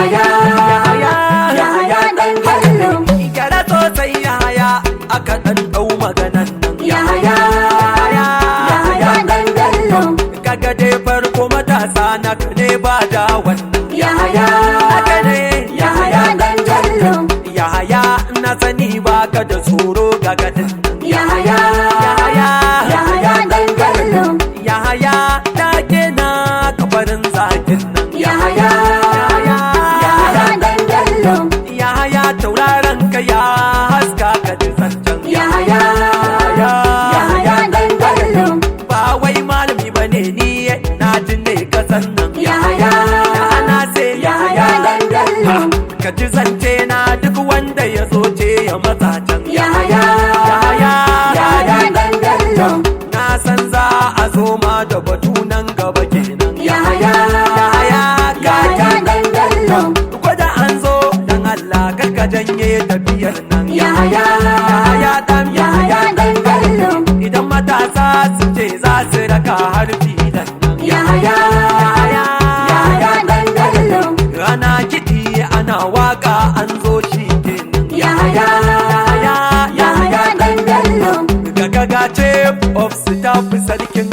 Yahaya, Yahaya, Yahaya dan Bello. Gyara sosai Yahaya, aka ɗan ɗau maganan nan. Yahaya, Yahaya, Yahaya dan Bello. Kaga dai farko matasa na ne ba da wannan. Yahaya, Haka ne. Yahaya dan Bello. Yahaya, na sani baka da tsoro ga gadin nan. Yahaya, Yahaya, Yahaya dan Bello. Yahaya, na na kabarin zakin nan. Yahaya, Yahaya, Yahaya dan Bello. Yahaya, tauraron ka ya haska, ka ji zancen. Yahaya, Yahaya dan Bello. Ba wai malami ba ne ni, na ji ne kasan nan. Yahaya, Ana sai Yahaya dan Bello. Ka ji zance na, duk wanda ya zo ce ya matsa can. Yahaya, Yahaya, Yahaya dan Bello. Na san za a zo ma da batu nan gaba kenan. Yahaya, Yahaya, Yahaya kaji dan Bello. Gwada an zo, dan Allah kar ka janye tafiyar nan. Yahaya, Yahaya dan Yahaya dan Bello. Idan matasa su ce za su raka har filan nan. Yahaya, Yahaya, Yahaya dan Bello. Ana kiɗi ana waka, an zo shi kenan. Yahaya, Yahaya, Yahaya dan Bello. Gagaga, chief of staff, sarkin